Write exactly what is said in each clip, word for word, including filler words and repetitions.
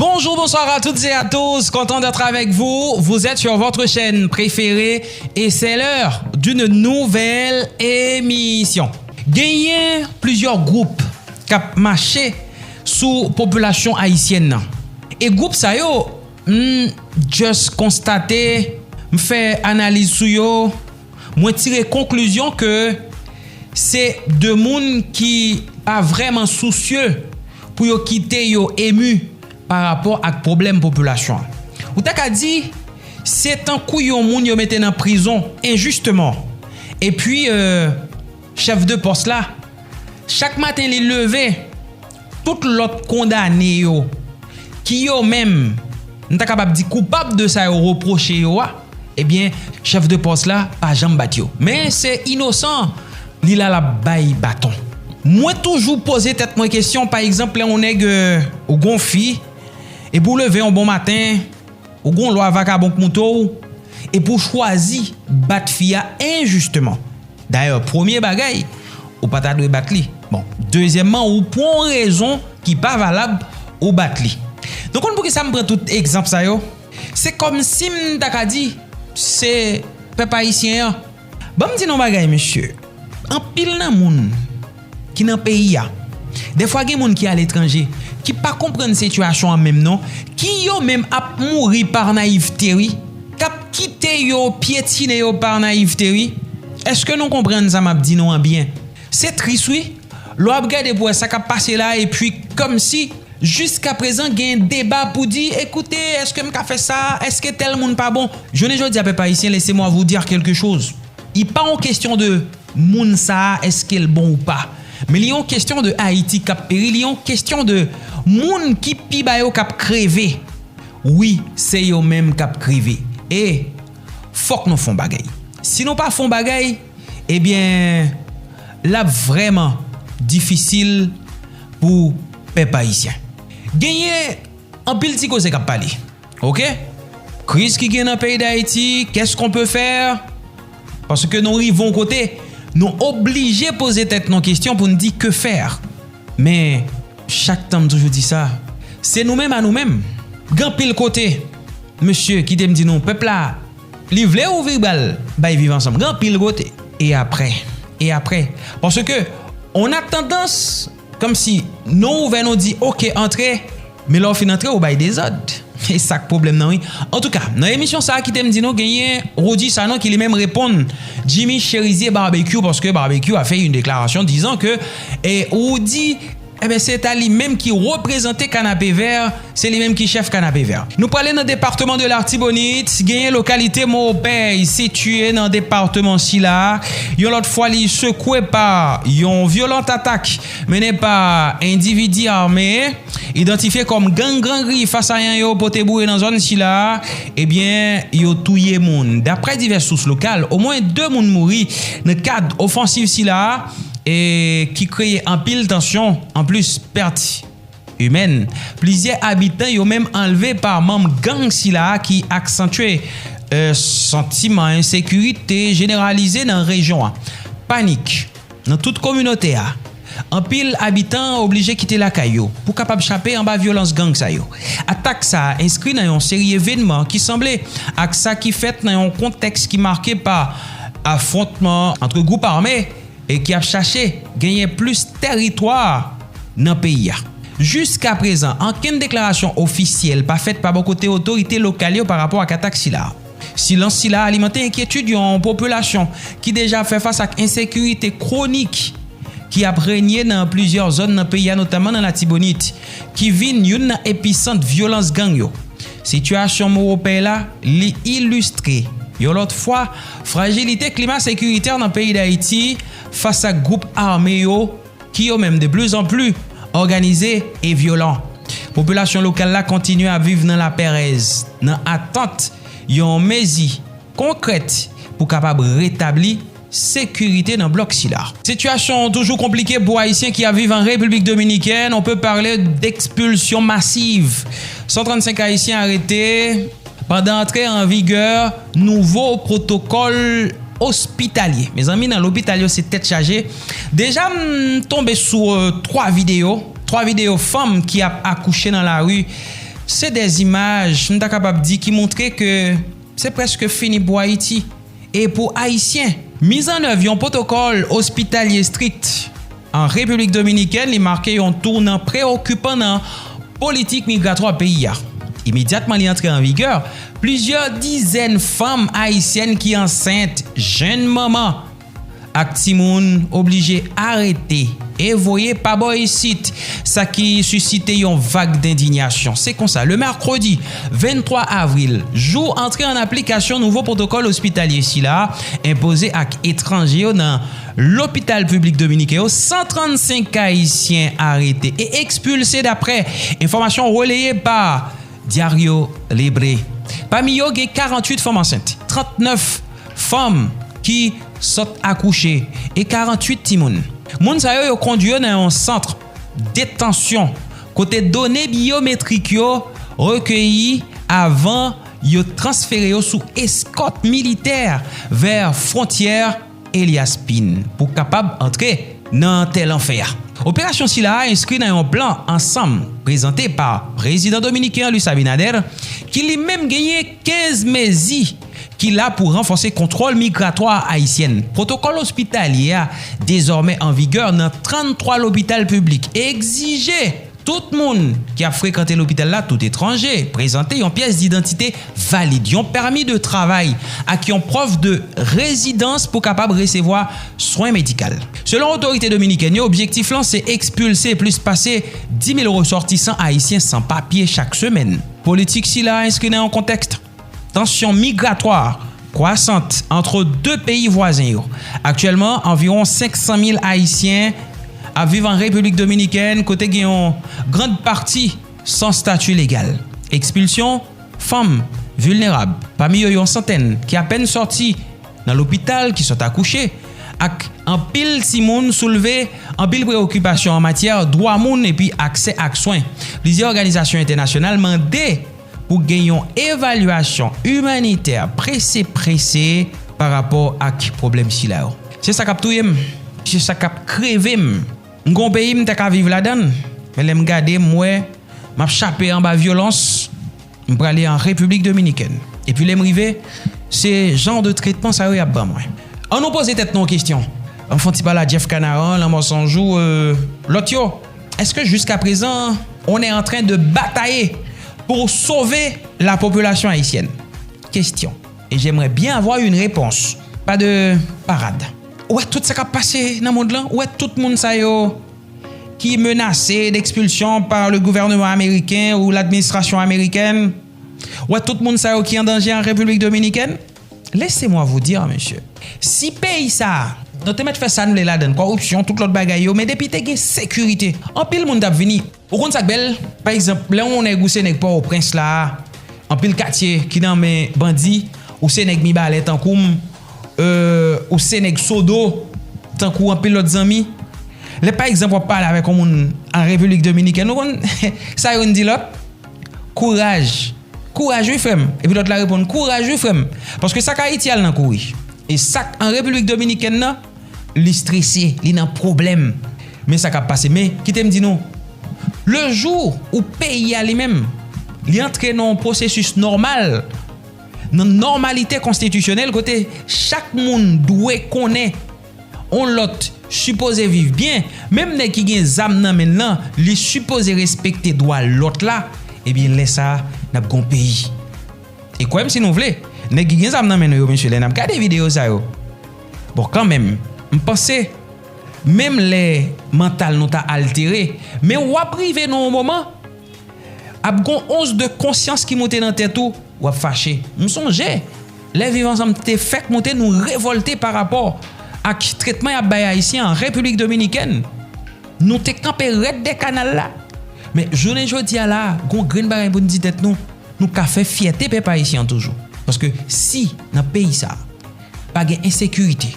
Bonjour, bonsoir à toutes et à tous. Content d'être avec vous. Vous êtes sur votre chaîne préférée et c'est l'heure d'une nouvelle émission. Genyen plizyè gwoup k ap mache sou popilasyon ayisyèn nan. E gwoup sa yo, m just konstate, m fè analiz sou yo, mwen tire konklizyon ke se de moun ki pa vrèman sousye pou yo kite yo emu pa rapò ak pwoblèm popilasyon an. Ou ta ka di, se tankou yon moun yo mete nan prizon enjisteman. Epi, euh, chèf de pòs la, chak maten li leve, tout lòt kondane yo, ki yo menm, m ta kapab di koupab de sa yo repwoche yo a, ebyen, chèf de pòs la pa janm bat yo. Men se inosan, li la l ap bay baton. Mwen toujou poze tèt mwen kesyon, pa egzanp, lè yon nèg, euh, ou gon fi, epi w leve yon bon maten, ou gon lwa vakabon k moute w, epi w chwazi bat fi a enjisteman. Dayè, premye bagay, ou pa ta dwe bat li. Bon, dezyèmman, ou pran yon rezon ki pa valab, ou bat li. Nou konn poukisa m pran tout egzanp sa yo? Se kòmsi m ta ka di, se pèp ayisyen an. Ban m di nou yon bagay, mesye. Anpil nan moun ki nan peyi a, dèfwa gen moun ki aletranje, ki pa konprann sitiyasyon an menm non, ki yo menm ap mouri pa nayivte wi, k ap kite yo pyetine yo pa nayivte wi. Èske nou konprann sa m ap di nou an byen? Se tris wi. Lè w ap gade pou wè sa k ap pase la, epi kòmsi jiska prezan gen deba pou di, ekoute, èske m ka fè sa? Èske tèl moun pa bon? Jounen jodi a, pèp ayisyen, laissez-moi vous dire quelque chose. Li pa yon kesyon de moun sa a, èske l bon ou pa. Men li yon kesyon de Ayiti k ap peri, li yon kesyon de moun ki pi ba yo k ap kreve. Wi, se yo menm k ap kreve. E fòk nou fè yon bagay. Si nou pa fè yon bagay, ebyen, l ap vrèman difisil pou pèp ayisyen. Genyen anpil ti koze k ap pale. Oke? Kriz ki gen nan peyi Dayiti, qu'est-ce qu'on peut faire? Paske nou rive yon kote, nou oblije poze tèt nou kesyon pou n di que faire. Men, chak tan m toujou di sa, se nou menm a nou menm. Gen anpil kote, mesye, kite m di nou, pèp la, li vle ouvri bra l bay Viv Ansanm. Gen anpil kote. E apre? E apre? Paske, on a tandans, kòmsi, nou ouvè, nou di, oke, antre, men lè w fin antre, ou bay dezòd. E sa k pwoblèm nan, wi. Antouka, nan emisyon sa a, kite m di nou, genyen Roody Sanon ki li menm reponn Jimmy Chérizier Barbecue, paske Barbecue a fait une déclaration disant que, e, Roody, ebyen, se ta li menm ki reprezante Kanapevè, se li menm ki chèf Kanapevè. Nou prale nan depatman de Latibonit, genyen lokalite Mowopèy sitiye nan depatman sila a. Yon lòt fwa, li sekwe pa yon vyolan atak mennen pa endividi ame idantifye kòm gang Grangri Fasayan yo pote boure nan zòn sila a, ebyen, yo touye moun. Daprè divès sous lokal, omwen de moun mouri nan kad ofansiv sila a, e ki kreye anpil tansyon, anplis pèt imèn. Plizyè abitan yo menm anlve pa manm gang sila a ki aksantye, e, santiman ensekirite jeneralize nan rejyon an. Panik nan tout kominote a. Anpil abitan oblije kite lakay yo pou kapab chape anba vyolans gang sa yo. Atak sa a enskri nan yon seri evènman ki sanble ak sa ki fèt nan yon kontèks ki make pa afwontman ant gwoup ame e ki ap chache genyen plis tèritwa nan peyi a. Jiskaprezan, ankenn deklarasyon ofisyèl pa fèt pa bò kote otorite lokal yo pa rapò ak atak sila a. Silans sila a alimante enkyetid yon popilasyon ki deja ap fè fas ak ensekirite kwonik ki ap renye nan plizyè zòn nan peyi a, notaman nan Latibonit, ki vin youn nan episant vyolans gang yo. Sitiyasyon Mowopèy la, li ilistre, yon lòt fwa, frajilite klima sekiritè nan peyi Dayiti fas ak gwoup ame yo, ki yo menm de pli zan pli òganize e vyolan. Popilasyon lokal la kontinye ap viv nan lapèrèz, nan atant yon mezi konkrèt pou kapab retabli sekirite nan blòk sila. Sitiyasyon toujou konplike pou Ayisyen ki ap viv an Repiblik Dominikèn. On peut parler d'expulsion massive. San trannsenk Ayisyen arete pandan antre an vigè nouvo pwotokòl ospitalye. Mezanmi, nan lopital yo, se tèt chaje. Deja, m tonbe sou, euh, twa videyo. Twa videyo fanm ki ap akouche nan lari. Se de zimaj, m ta kapab di, ki montre ke se prèske fini pou Ayiti e pou Ayisyen. Mizannèv yon pwotokòl ospitalye estrik an Repiblik Dominikèn, li make yon tounan preokipan nan politik migratwa peyi a. Imedyatman li antre an vigè, plizyè dizèn fanm ayisyèn ki ansent, jenn manman ak timoun oblije arete e voye pa bò isit, sa ki sisite yon vag dendinyasyon. Se konsa, le mèkredi venntwa avril, jou antre an aplikasyon nouvo pwotokòl ospitalye sila a, enpoze ak etranje yo nan lopital piblik dominiken yo, san trannsenk Ayisyen arete e ekspilse, daprè enfòmasyon releye pa Diario Libre. Pami yo, gen karanntuit fanm ansent, trannèf fanm ki sot akouche e karanntuit timoun. Moun sa yo, yo kondwi yo nan yon sant detansyon kote done byometrik yo rekeyi avan yo transfere yo sou eskòt militè vè fwontyè Elias Pin pou kapab antre nan tè lanfè a. Operasyon sila a enskri nan yon plan ansanm prezante pa prezidan dominiken an Luis Abinader, ki li menm genyen kenz mezi ki la pou ranfòse kontwòl migratwa ayisyèn. Pwotokòl ospitalye a, dezòmè an vigè nan tranntwa lopital piblik, egzije tout moun ki ap frekante lopital la, tout etranje, prezante yon pyès didantite valid, yon pèmi de travay ak yon prèv de rezidans pou kapab resevwa swen medikal. Selon otorite dominikèn yo, objektif lan se ekspilse plis pase dis mil resòtisan ayisyen san papye chak semèn. Politik sila enskri nan yon kontèks tansyon migratwa kwasant ant de peyi vwazen yo. Aktyèlman, anviwon senk san mil Ayisyen ap viv an Repiblik Dominikèn, kote gen yon grann pati san stati legal. Ekspilsyon, fanm vilnerab, pami yo yon santèn ki apèn sòti nan lopital, ki sot akouche, ak anpil timoun soulve anpil preokipasyon an matyè dwa moun epi aksè ak swen. Plizyè òganizasyon entènasyonal mande pou gen yon evalyasyon imanitè prese prese pa rapò ak pwoblèm sila yo. Se sa k ap touye m, se sa k ap kreve m. M gen yon peyi m te ka viv ladan l, men lè m gade, m wè m ap chape anba vyolans, m prale an Repiblik Dominikèn. Epi lè m rive, se jan de tretman sa yo y ap ban mwen. An nou poze tèt nou yon kesyon. An fon ti pale a Jeff Canaran, Lanmò San Jou, euh, lòt yo. Est-ce que jusqu'à présent, on est en train de batailler pour sauver la population haïtienne? Question. Et j'aimerais bien avoir une réponse. Pas de parade. Ou wè tout sa k ap pase nan mond lan? Ou wè tout moun sa yo ki menase d'ekspilsyon pa le gouvènman ameriken ou ladministrasyon amerikèn? Ou wè tout moun sa yo ki an danje an Repiblik Dominikèn? Laissez-moi vous dire, mesye, si peyi sa a, nou te mèt fè sa n vle ladan l, kòripsyon, tout lòt bagay yo, men depi te gen sekirite, anpil moun t ap vini. Ou konn sa k bèl? Pa egzanp, lè yon nèg ou se nèg Pòtoprens la a, anpil katye ki nan men bandi, ou se nèg Mibalè tankou m, euh, ou se nèg Sodo tankou anpil lòt zanmi. Lè pa egzanp w ap pale avèk yon moun an Repiblik Dominikèn, ou konn sa youn di lòt? Kouraj. Kouraj wi frè m. Epi lòt la reponn, kouraj wi frè m. Paske sa k Ayiti al nan kouri. E sa k an Repiblik Dominikèn nan, li strese, li nan pwoblèm. Men sa k ap pase. Men kite m di nou, le jou ou peyi a li menm, li antre nan yon pwosesis nòmal, nan nòmalite konstitisyonèl, kote chak moun dwe konnen yon lòt sipoze viv byen, menm nèg ki gen zam nan men l lan, li sipoze respekte dwa lòt la, ebyen, lè sa a, n ap gen yon peyi. E kwè m si nou vle, nèg ki gen zam nan men nou yo, mesye, lè n ap gade videyo sa yo, bon, kanmenm, m panse, menm lè mantal nou ta altere, men w ap rive nan yon moman, ap gon ons de konsyans ki moute nan tèt ou, w ap fache. M sonje, lè Viv Ansanm te fèk monte, nou revòlte pa rapò ak tretman y ap bay Ayisyen an Repiblik Dominikèn. Nou te kanpe rèd dèyè kanal la. Men jounen jodi a la, gon grenn bagay pou n di tèt nou, nou ka fè fyète pèp ayisyen an toujou. Paske si nan peyi sa a, pa gen ensekirite,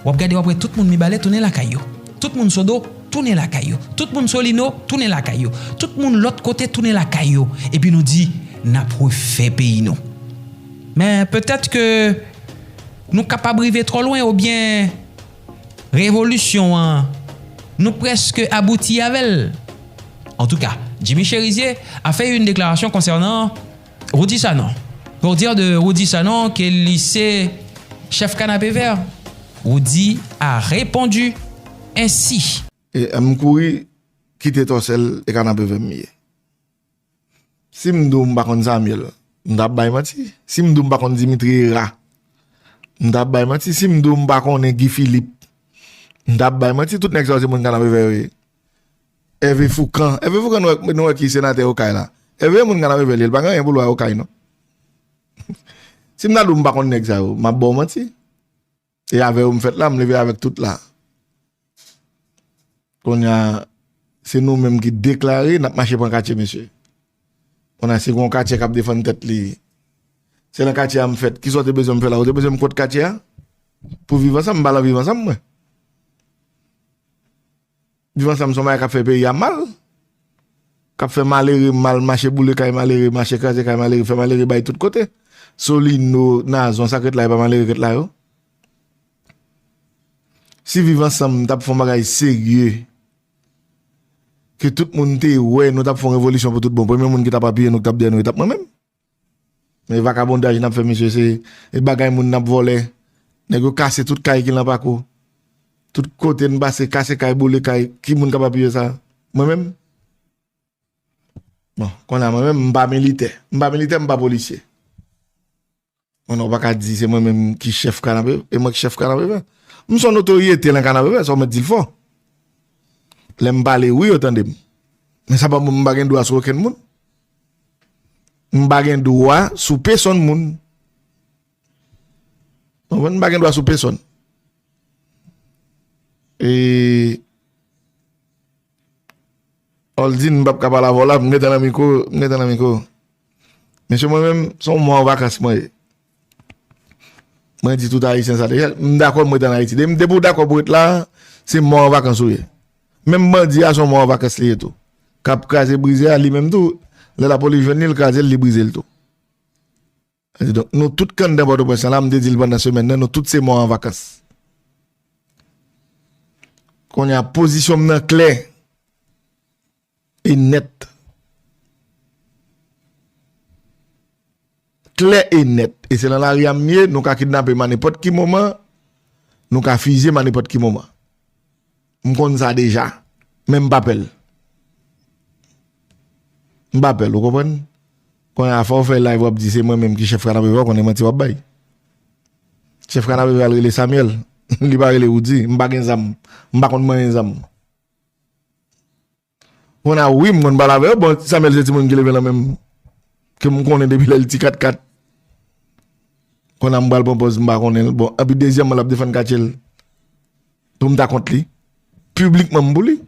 w ap gade, w ap wè tout moun Mibalè tounen lakay yo. Tout moun Sodo tounen lakay yo. Tout moun Solino tounen lakay yo. Tout moun lòt kote tounen lakay yo. Epi nou di, n ap refè peyi nou. Men petèt ke nou kapab rive twò lwen oubyen revolisyon an, nou prèske abouti avè l. Antouka, Jimmy Chérizier a fait une déclaration concernant Roudy Sanon. Pour dire de Roudy Sanon que li se chèf Kanapevè, Roudy a répondu ainsi. E m kouri kite Tòsèl e Kanapevè m ye. Si m di w m pa konn Samuel, m t ap bay manti. Si m di w m pa konn Dimitri Hérard, m t ap bay manti. Si m di w m pa konnen Guy Philippe, m t ap bay manti. Tout nèg sa yo se moun Kanapevè yo ye. Hervé Foucan. Hervé Foucan, nou wè, nou wè ki senatè Okay la. Hervé moun Kanapevè li ye, li pa gen anyen pou l wè Okay non. Si m ta di w m pa konn nèg sa yo, m ap ba w manti. E avè yo m fèt la, m leve avèk tout la. Kounye a, se nou menm ki deklare n ap mache pran katye, mesye. Kounye a, si gen yon katye k ap defann tèt li, se nan katye a m fèt. Kisa w te bezwen m fè la? Ou te bezwen m kont katye a? Pou viv ansanm, m pa nan viv ansanm, mwen. Viv ansanm se yon bagay k ap fè peyi a mal, k ap fè malere mal, mache boule kay malere, mache kraze kay malere, fè malere bay tout kote. Solino, Nazon, sa k ret la, e pa malere k ret la yo. Si Viv Ansanm t ap fè yon bagay serye, ke tout moun te wè nou t ap fè yon revolisyon pou tout bon, premye moun ki t ap apiye nou, ki t ap dèyè nou, e t ap mwen menm. Men vakabondaj n ap fè, mesye, se e bagay moun n ap vòlè. Nèg yo kase tout kay ki nan Pako. Tout kote n pase, kase kay, boule kay. Ki moun k ap apiye sa? Mwen menm? Bon, kounye a mwen menm, m pa militè. M pa militè, m pa polisye. Kounye a w pa ka di se mwen menm ki chèf Kanapevè, e mwen ki chèf Kanapevè. M se yon notoryete nan Kanapevè, sa w mèt di l fò. Lè m pale, wi, yo tande m. Men sa pa m pa gen dwa sou okenn moun. M pa gen dwa sou pesonn moun. Konprann? M pa gen dwa sou pesonn. E Oldin, m p ap ka pale avè w la, m gentan nan mikwo, m gentan nan mikwo. Mesye, mwen menm, se yon mwa an vakans mwen ye. Mwen di tout Ayisyen sa deja, m dakò m ret ann Ayiti. Depi, depi w dakò pou w ret la, se mwa an vakans ou ye. Menm bandi a, se yon mwa an vakans li ye tou. K ap kraze brize a, li menm tou, lè lapolis jwenn li, l kraze l, li brize l tou. Sa di donk, nou tout k anndan Pòtoprens lan la, m te di l pandan semèn nan, nou tout se mò an vakans. Kounye a, pozisyon m nan klè e nèt. Klè e nèt. E se nan lari a m ye, nou ka kidnape m a nenpòt ki moman, nou ka fiziye m a nenpòt ki moman. M konn sa deja. Men m pa pè l. M pa pè l, ou konprann? Kounye a fò w fè live w ap di se mwen menm ki chèf Kanapevè, w konnen manti w ap bay. Chèf Kanapevè al rele Samuel. Li pa rele Roudy. M pa gen zam. M pa konn manyen zam. Kounye a wi, m konn pale avè yo. Bon, Samuel se timoun ki leve nan men m. Ke m konnen depi lè l ti kat kat. Kounye a m pral pran pòz m pa konnen l. Bon, epi dezyèmman, l ap defann katye l. Pou m ta kont li. Piblikman m pou li.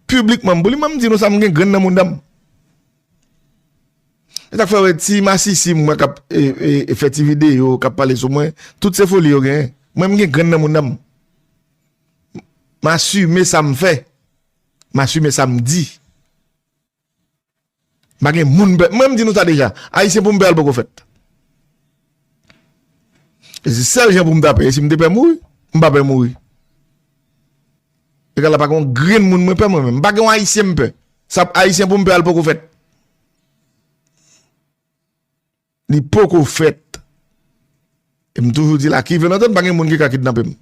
Piblikman m pou li. Mwen m di nou sa, m gen grenn nan mouda m. E sa k fè w wè ti masisi m wè k ap e, e, e fè ti videyo, k ap pale sou mwen. Tout se foli yo genyen. Mwen m gen grenn nan mouda m. M asime sa m fè. M asime sa m di. M pa gen moun m pè. Mwen m di nou sa deja. Ayisyen pou m pè a l poko fèt. E se sèl jan pou m ta pè. E si m te pè mouri, m pa pè mouri. Egal la pa gen yon grenn moun mwen pè mwen menm. M pa gen yon Ayisyen m pè. Sa Ayisyen pou m pè a l poko fèt. Li poko fèt. E m toujou di la, ki vle antann, pa gen moun ki ka kidnape m.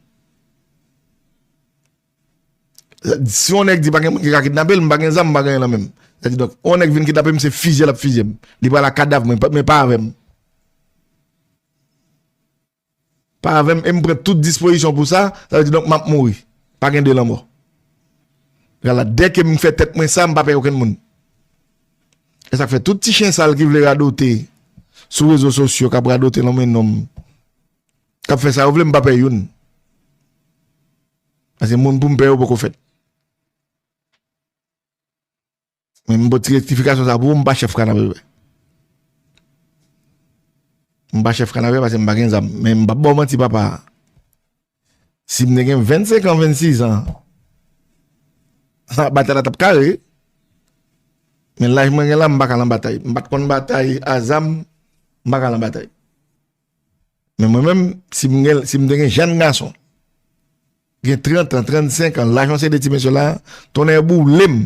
Si yon nèg di pa gen moun ki ka kidnape l, m pa gen zam, m pa gen anyen nan men m. Sa di donk, yon nèg vin kidnape m, se fizye l ap fizye m. Li pral ak kadav mwen, pa- men pa avè m. Pa avè m, e m pran tout dispozisyon pou sa, sa vle di donk m ap mouri. Pa gen de lanmò. Gala, dèke m fè tèt mwen sa, m pa pè okenn moun. E sa k fè tout ti chen sal ki vle radote sou rezo sosyo, k ap radote nan men nonm, k ap fè sa yo vle, m pa pè youn. Paske moun pou m pè yo poko fèt. Men m pote ti rektifikasyon sa pou ou, m pa chèf Kanapevè. M pa chèf Kanapevè paske m pa gen zam. Men m p ap ba w manti, papa. Si m te gen vennsenk an, vennsis an, batay la t ap kare. Men laj mwen gen la, m pa ka nan batay. M pa t konn batay a zam, m pa ka nan batay. Men mwen menm, si m gen, si m te gen jèn gason, gen trant an, trannsenk an, laj yon seri de ti mesye la, tonnè boule m.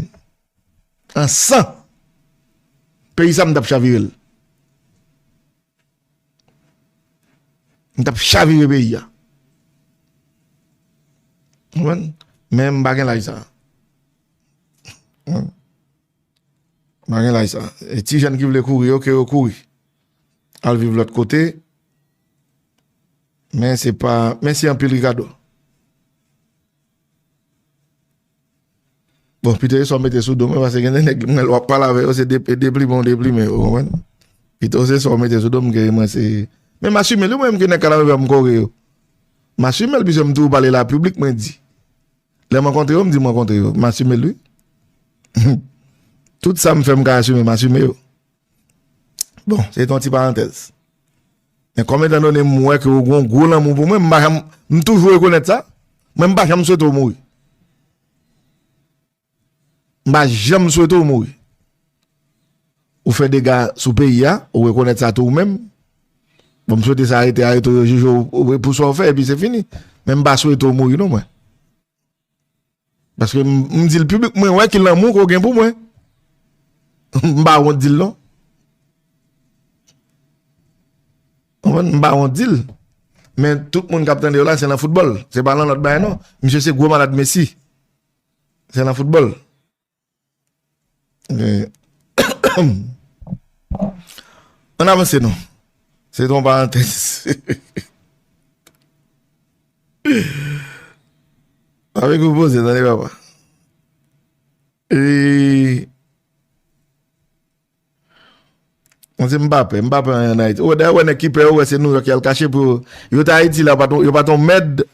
an san, peyi sa m t ap chavire l. M t ap chavire peyi a. Konprann? Men m pa gen laj sa. M pa gen laj sa. E ti jèn ki vle kouri yo, ke yo kouri. Al viv lòt kote. Men se pa, mèsi anpil Ricardo. Bon, pito se sa w mete sou do mwen, paske gen de nèg mwen lè w ap pale avè yo, se de, deplimen w deplimen yo, ou konprann? Pito se sa w mete sou do m ke mwen se, men m asime l wi, mwen menm ke nèg Kanapevè m kore yo. M asime l, piske m toujou pale la piblik, mwen di. Lè m rankontre yo, m di m rankontre yo. M asime l wi. Tout sa m fè, m ka asime, m asime yo. Bon, se te yon ti parantèz. Men kòm etan done m wè ke w gen yon gwo lanmou pou mwen, m pa janm, m toujou rekonèt sa. Mwen, m pa janm swete w mouri. M pa janm swete w mouri. Ou fè dega sou peyi a, ou rekonèt sa tou ou menm. Bon, m swete sa arete, arete w, yo jije w, w, pou sa w fè, epi se fini. Men m pa swete w mouri non, mwen. Paske m, m di l piblik, mwen wè ki lanmou ke w gen pou mwen. M pa wont di l non. Konprann? M pa wont di l. Men tout moun k ap tande yo la, se nan foutbòl. Se pa nan lòt bagay non. Misye se gwo malad Messi. Se nan foutbòl. Eh, ann avanse non. Se te yon parantèz. Avèk ou poze, tande papa. E, mwen se m pa pè, m pa pè anyen ann Ayiti. Ou wè, dayè, ou wè nèg ki pè yo, ou wè se Nouyòk y al kache pou yo. Yo te Ayiti la, yo pa t, yo pa t yon mèd.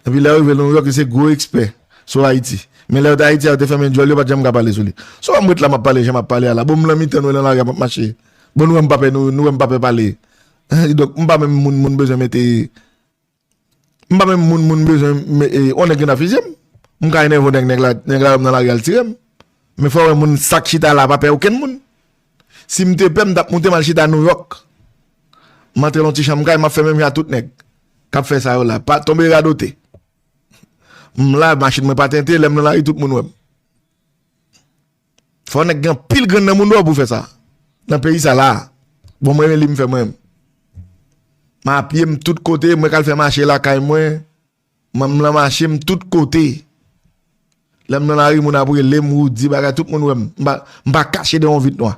Epi lè yo rive Nouyòk, yo se gwo ekspè sou Ayiti. Men lè yo te Ayiti a, yo te fèmen djòl, yo pa t janm ka pale sou li. Sa w wè m ret la, m ap pale, jan m ap pale a la. Bon, m nan mitan nou, nan lari a, m ap mache. Bon, nou wè m pa pè, nou, nou wè m pa pè pale. Donk, m pa menm moun, moun bezwen mete, m pa menm moun, moun bezwen, me, e, yon nèg gen nan fizye m. M ka enève yon nèg, nèg la, nèg la wè m nan lari a, l tire m. Men fò w wè moun sa k chita la, pa pè okenn moun. Si m te pè, m t ap moute m al chita Nouyòk. M antre nan yon ti chanm kay, m ap fè menm jan ak tout nèg k ap fè sa yo la. Pa tonbe radote. M la, machin mwen pa tente, lè m nan lari, tout moun wè m. Fò nèg gen anpil grenn nan moun dwòl pou fè sa. Nan peyi sa la. Bon, mwen renmen li, m fè mwen menm. M apye, m tout kote, mwen k al fè mache lakay mwen. Manm lan mache m tout kote. Lè m nan lari, moun ap rele m, Roody, bagay, tout moun wè m. M pa, m pa kache dèyè yon vit nwa.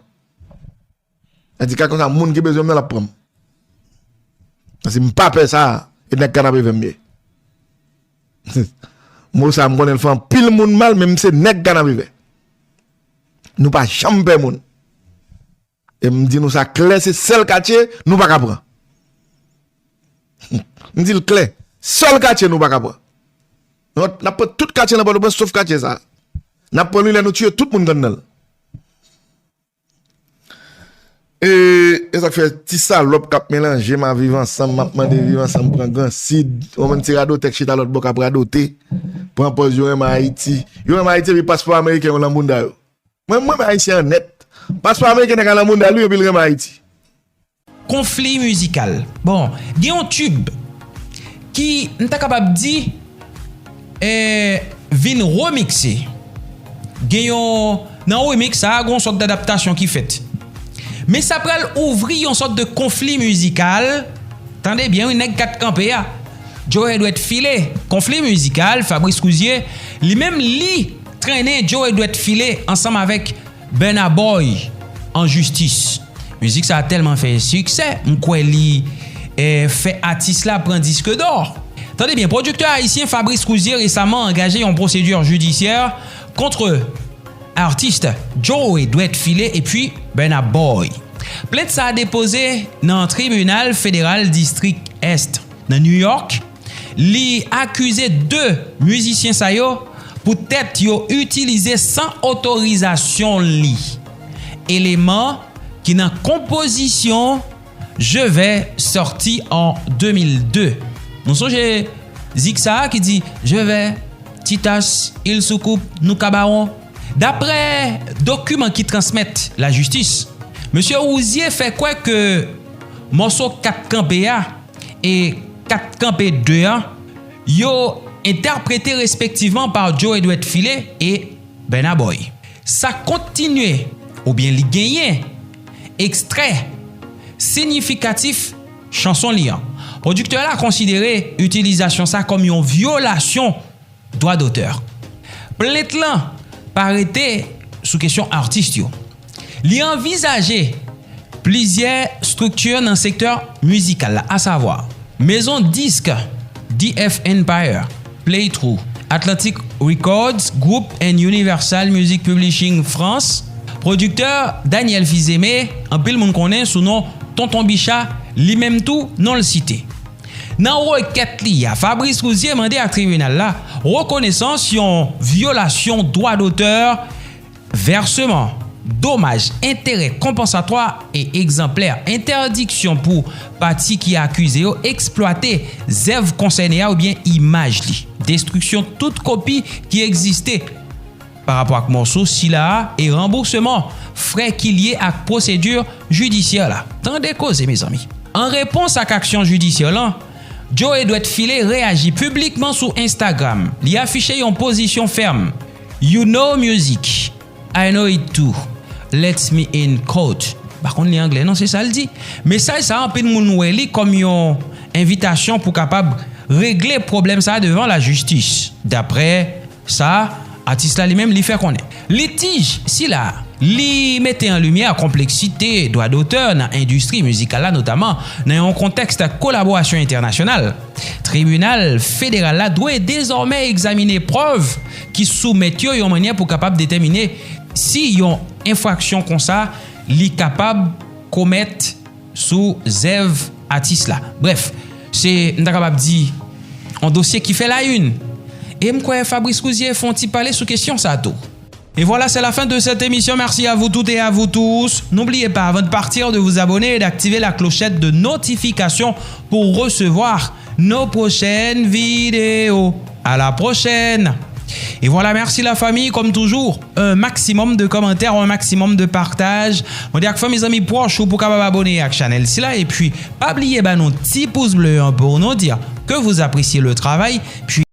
Sa di, ka konsa, moun ki bezwen m nan, l ap pran m. Paske m pa pè sa, e nèg Kanapevè m ye. Mo sa, m konnen l fè anpil moun mal, men m se nèg Kanapevè. Nou pa janm pè moun. E m di nou sa klè, se sèl katye nou pa ka pran. M di l klè, sèl katye nou pa ka pran. N ap, n ap pran tout katye nan Pòtoprens, sof katye sa. N ap pran li lè nou tiye tout moun k anndan l. E, e sa k fè ti salòp k ap melanje m a Viv Ansanm, m ap mande Viv Ansanm pran Gran Sid, yon bann ti radotè k chita lòt bò k ap radote, pran pòz yo renmen Ayiti. Yo renmen Ayiti epi paspò ameriken yo nan bounda yo. Mwen, mwen renmen Ayisyen an nèt. Paspò ameriken nèg la nan bounda l wi, epi l renmen Ayiti. Konfli mizikal. Bon, gen yon tube ki, m ta kapab di, eh, vin remixé. Gen yon, nan remix sa a, gen yon sòt d'adaptasyon ki fèt. Men sa pral ouvri yon sòt de konfli mizikal. Tande byen, wi, nèg kat kanpe a. Joe Dwèt File, konfli mizikal, Fabrice Rouzier, li menm, li trennen Joe Dwèt File ansanm avèk Burna Boy an jistis. Mizik sa a tèlman fè siksè, m kwè li, eh, fè atis la pran disk dò. Tande byen, pwodiktè ayisyen Fabrice Rouzier resaman angaje yon pwosedi jidisyè kont atis Joe Dwèt File epi Burna Boy. Plent sa a depoze nan tribinal federal distrik Est nan New York. Li akize de mizisyen sa yo poutèt yo itilize san otorizasyon li eleman ki nan konpozisyon Je vais sòti an de mil de. Nou sonje zik sa a ki di Je vais, Titas, Il Soucoupe, Nou Kabawon. Daprè dokiman ki transmèt lajistis, mesye Rouzier fè kwè ke mòso Kat Kanpe a e Kat Kanpe de a, yo entèprete respektivman pa Joe Dwèt File e Burna Boy. Sa kontinye, oubyen li genyen, ekstrè siyifikatif chanson li an. Pwodiktè la konsidere itilizasyon sa kòm yon vyolasyon dwa dotè. Plent lan pa rete sou kesyon atis yo. Li anvizaje plizyè estrikti nan sektè mizikal la, asavwa mezon disk D F Empire, Playthrough, Atlantic Records Group and Universal Music Publishing France. Pwodiktè Daniel Fils-Aimé, anpil moun konnen sou non Tonton Bicha, li menm tou non l site. Nan rekèt li a, Fabrice Rouzier mande ak tribinal la rekonesans yon vyolasyon dwa dotè, vèseman domaj, enterè konpansatwa e egzanplè entèdiksyon pou pati ki akize yo eksplwate zèv konsène a oubyen imaj li, destriksyon tout kopi ki egziste pa rapò ak mòso sila a e ranbousman frè ki lye ak pwosedi jidisyè la. Tande koze, mezanmi. An repons ak aksyon jidisyè lan, Joe Edward Fillé reyaji piblikman sou Instagram. Li afiche yon pozisyon fèm. "You know music, I know it too. Let me in court." Pa konn li anglè non, se sa l di. Mesaj sa, anpil moun wè li kòm yon envitasyon pou kapab regle pwoblèm sa devan lajistis. Daprè sa, atis la li menm li fè konnen. Litij sila li mete an limyè konpleksite dwa dotè nan endistri mizikal la, notaman nan yon kontèks kolaborasyon entènasyonal. Tribinal federal la dwe dezòmè egzamine prèv ki soumèt yo yon mannyè pou kapab detèmine si yon enfraksyon konsa li kapab komèt sou zèv atis la. Brèf, se, m ta kapab di, yon dosye ki fè la une. E m kwè Fabrice Rouzier fè yon ti pale sou kesyon sa tou. Et voilà, c'est la fin de cette émission. Merci à vous toutes et à vous tous. N'oubliez pas, avant de partir, de vous abonner et d'activer la clochette de notification pour recevoir nos prochaines vidéos. À la prochaine. Et voilà, merci la famille, comme toujours, un maximum de commentaires, un maximum de partage. Mwen di ak fanmi, zanmi pwòch ou pou kapab abone ak chanèl sila, epi pa bliye ba nou ti pous ble an pou nou di ke vous appréciez le travail, puis